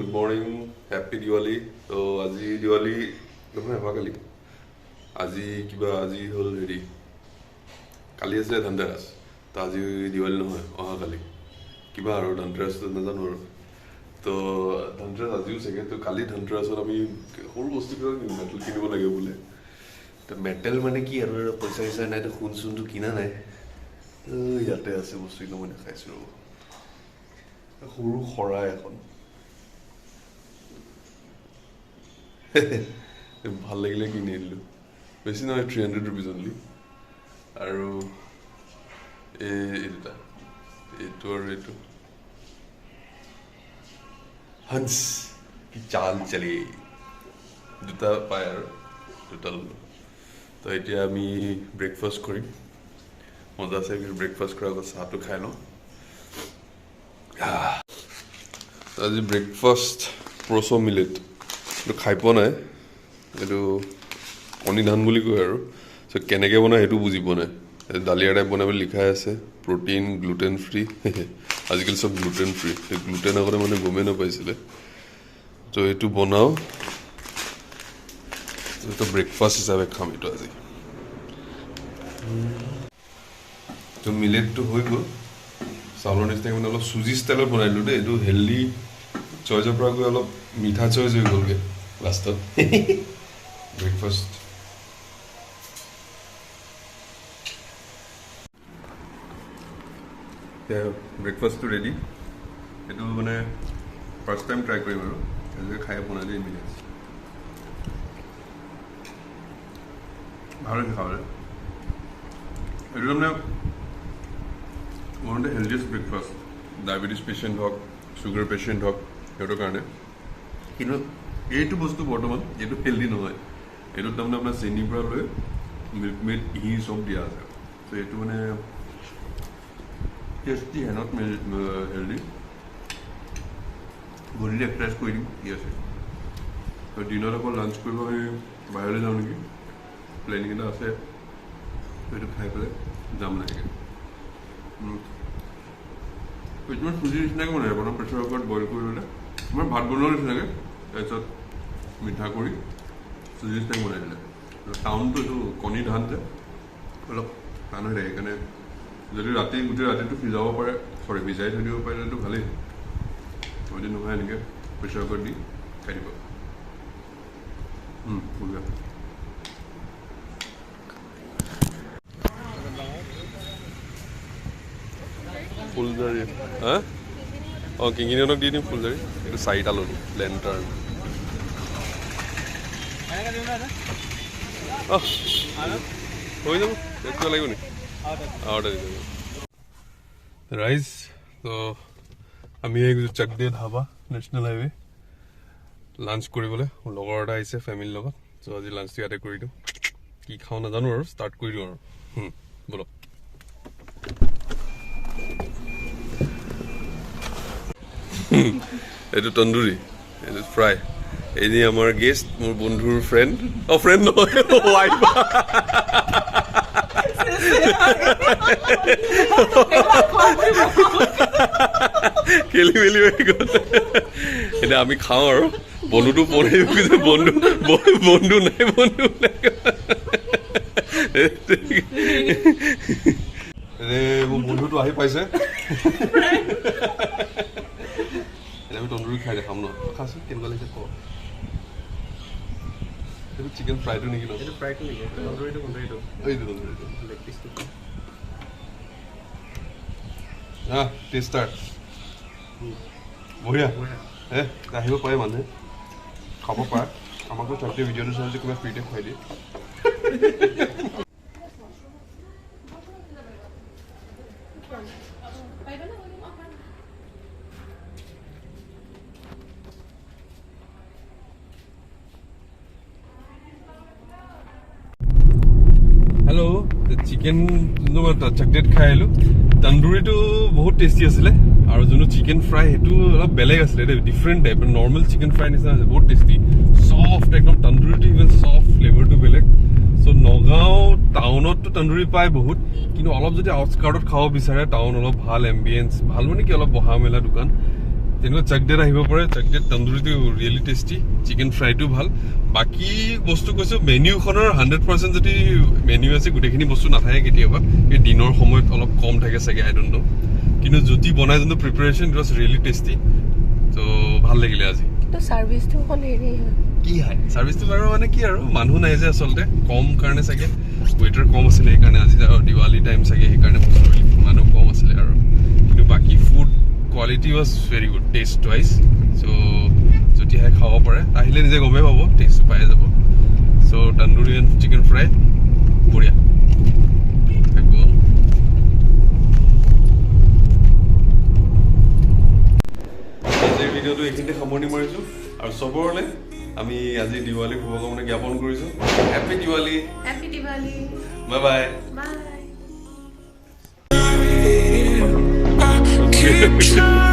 Good morning, happy Diwali. তো আজি দিৱালী নহয়, অহাকালি। আজি কিবা, আজি হ'ল হেৰি, কালি আছিলে ধনতেৰাছ। তো আজি দিৱালী নহয়, অহাকালি কিবা আৰু ধনতেৰাছটো নাজানো আৰু। তো ধনতেৰাছ আজিও চাগে। তো কালি ধনতেৰাছত আমি সৰু বস্তু কিবা মেটেল কিনিব লাগে বোলে। তো মেটেল মানে কি আৰু, পইচা চইচা নাই, তো সোণ চোনটো কিনা নাই। তো ইয়াতে আছে বস্তুকেইটা, মই দেখাইছোঁ ৰ'ব। সৰু শৰাই এখন ভাল লাগিলে কিনি দিলোঁ, বেছি নহয়, 300 ৰুপিজ অনলি। আৰু এই দুটা, এইটো আৰু এইটো হন্স কি চাল চলে, দুটা পায় আৰু দুটা ল'লোঁ। তো এতিয়া আমি ব্ৰেকফাষ্ট কৰিম, মজা আছে। ব্ৰেকফাষ্ট কৰাৰ আগত চাহটো খাই লওঁ। আজি ব্ৰেকফাষ্ট প্ৰচ' মিলেট, এইটো খাই পোৱা নাই, এইটো কণী ধান বুলি কয় আৰু। চ' কেনেকৈ বনায় সেইটো বুজি পোৱা নাই। দালিয়া টাইপ বনাই বুলি লিখাই আছে, প্ৰ'টিন, গ্লুটেন ফ্ৰী। আজিকালি চব গ্লুটেন ফ্ৰী, গ্লুটেন আগতে মানে গমেই নাপাইছিলে। ত' এইটো বনাওঁ, এইটো ব্ৰেকফাষ্ট হিচাপে খাম এইটো আজি। ত' মিলেটটো হৈ গ'ল, চাউলৰ নিচিনাকৈ মানে অলপ চুজি ষ্টাইলত বনাই দিলোঁ দেই। এইটো হেল্ডি চইচৰ পৰা গৈ অলপ মিঠা চইচ হৈ গ'লগৈ লাষ্টত। ব্ৰেকফাষ্ট ব্ৰেকফাষ্টটো ৰেডি। এইটো মানে ফাৰ্ষ্ট টাইম ট্ৰাই কৰিম আৰু, আজিলৈকে খাই পোৱা নাই দেই। মিলেটছ ভাল হৈছে খাবলৈ। এইটো তাৰমানে one of the healthiest breakfast, diabetes patient হওক, চুগাৰ পেচেণ্ট হওক, সিহঁতৰ কাৰণে। কিন্তু এইটো বস্তু বৰ্তমান এইটো হেল্ডি নহয়। এইটোত তাৰমানে আপোনাৰ চেনিৰ পৰা লৈ মিল্ক মেড, ঘি চব দিয়া আছে। চ' এইটো মানে টেষ্টি হে, not healthy. গধূলি এক্সাৰচাইজ কৰি দিম, কি আছে। ত' দিনত আকৌ লাঞ্চ কৰিব আমি বাহিৰলৈ যাওঁ নেকি, প্লেনিং এটা আছে। সেইটো খাই পেলাই যাম লাহেকৈ। এইটো মানে চুজি নিচিনাকৈ বনায়, প্ৰথম প্ৰেছাৰ কুকাৰত বইল কৰি ল'লে, আমাৰ ভাত বনোৱাৰ নিচিনাকৈ, তাৰপিছত মিঠা কৰি চুজি নিচিনাকৈ বনাই দিলে। টাউনটো এইটো কণী ধান যে অলপ টান হৈ থাকে, সেইকাৰণে যদি ৰাতি গোটেই ৰাতিটো সিজাব পাৰে, চৰি ভিজাই থৈ দিব পাৰিলেতো ভালেই। যদি নহয় এনেকৈ প্ৰেছাৰ কুকাৰত দি খাই দিব। বঢ়িয়া। ফুলজাৰি, হা, অঁ, কিঙিনিহঁতক দি দিম ফুলজাৰি। এইটো চাৰিটা ল'লোঁ, লেণ্টাৰ্ণ। অঁ, হৈ যাব, কিবা লাগিব নেকি? আৰু এটা দি দিব ৰাইজ। তো আমি আহি গৈছোঁ চাকদে ধাবা, নেশ্যনেল হাইৱে, লাঞ্চ কৰিবলৈ। মোৰ লগৰ এটা আহিছে ফেমিলিৰ লগত। চ' আজি লাঞ্চটো ইয়াতে কৰি দিওঁ। কি খাওঁ নাজানো আৰু, ষ্টাৰ্ট কৰি দিওঁ আৰু। ব'লক। এইটো তন্দুৰী, এইটো ফ্ৰাই। এইনি আমাৰ গেষ্ট, মোৰ বন্ধুৰ ফ্ৰেণ্ড, অঁ ফ্ৰেণ্ড নহয়, ৱাইফ। খেলি মেলি হৈ গ'ল। এতিয়া আমি খাওঁ আৰু। বন্ধুটো পঢ়ি গৈছে, বন্ধু বন্ধু নাই, বন্ধু নাই। মোৰ বন্ধুটো আহি পাইছে। এতিয়া আমি তন্দুৰী খাই দেখাম ন। খাচোন কেনেকুৱা লাগিছে ক। এইটো চিকেন ফ্ৰাইটো নেকি ন? এইটো ফ্ৰাইটো নেকি? তন্দুৰীটো কোনটো? এইটো এইটো তন্দুৰীটো। লেগ পিচটো। হা, টেষ্টাৰ বঢ়িয়া। হে, আহিব পাৰে মানুহে, খাব পাৰে। আমাকো চাকৰি ভিডিঅ'টো চাই যদি কোনোবাই ফ্ৰীতে খুৱাই দিয়ে। হেল্ল', চিকেন যোনটো মই চাকডেট খাই আহিলোঁ, তন্দুৰীটো বহুত টেষ্টি আছিলে। আৰু যোনটো চিকেন ফ্ৰাই সেইটো অলপ বেলেগ আছিলে দেই, different type, normal chicken fry নিচিনা আছিলে, বহুত টেষ্টি, চফ্ট একদম। তন্দুৰীটো ইভেন চফ্ট, ফ্লেভাৰটো বেলেগ। চ' নগাঁও টাউনততো তন্দুৰী পায় বহুত, কিন্তু অলপ যদি আউটস্কাৰ্টত খাব বিচাৰে, টাউন অলপ ভাল এম্বিয়েঞ্চ, ভাল মানে কি অলপ বহা মেলা দোকান, তেনেকুৱা চাকডেত আহিব পাৰে। চাকডেত তন্দুৰীটো ৰিয়েলি টেষ্টি, চিকেন ফ্ৰাইটো ভাল। বাকী বস্তু কৈছোঁ, মেনিউখনৰ 100% যদি মেনিউ আছে, গোটেইখিনি বস্তু নাথাকে। কেতিয়াবা এই দিনৰ সময়ত অলপ কম থাকে চাগে, I don't know. কিন্তু যদি বনাই যোনটো preparation, it was really tasty. ত' ভাল লাগিলে আজি। কিন্তু চাৰ্ভিচটো অকণ হেৰি হয়। কি হাই চাৰ্ভিচটো বাৰু, মানে কি আৰু, মানুহ নাই যে আচলতে কম কাৰণে চাগে, ৱেটাৰ কম আছিলে সেইকাৰণে। আজি আৰু দিৱালী টাইম চাগে, সেইকাৰণে বস্তু মানুহ কম আছিলে আৰু। কিন্তু বাকী food quality was very good taste wise. So যদিহে খাব পাৰে, আহিলে নিজে গমেই পাব, টেষ্টটো পাই যাব। চ' তন্দুৰী এণ্ড চিকেন ফ্ৰাই বঢ়িয়া একদম। আজিৰ ভিডিঅ'টো এইখিনিতে সামৰণি মাৰিছোঁ আৰু চবৰলৈ আমি আজি দিৱালীৰ শুভকামনা জ্ঞাপন কৰিছোঁ। Happy Diwali. Happy Diwali. Bye bye. Bye. Keep trying.